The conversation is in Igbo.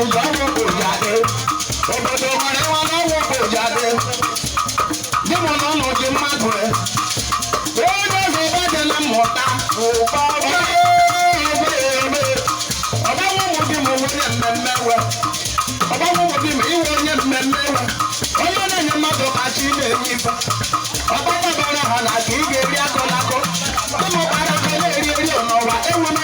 Ejiji ọnwụ bụ jade. Obodo nwere nwa n'ọnwụ bụ jade. Di m nọ n'ụdị mmadụ e. Onye ọzọ ụba dị na mmụta. Ụba ọgbanwe ụmụ di m onye mmemme we. Ọgbanwe ụmụ di m iwe onye mmemme we. Onye na-enye mmadụ ka chi na-enye ife. Ọgbakọbara ha na ka ị ga-eri akụ na akụ. Ụmụ kpara akụ na-eri eri n'ụwa ewu m.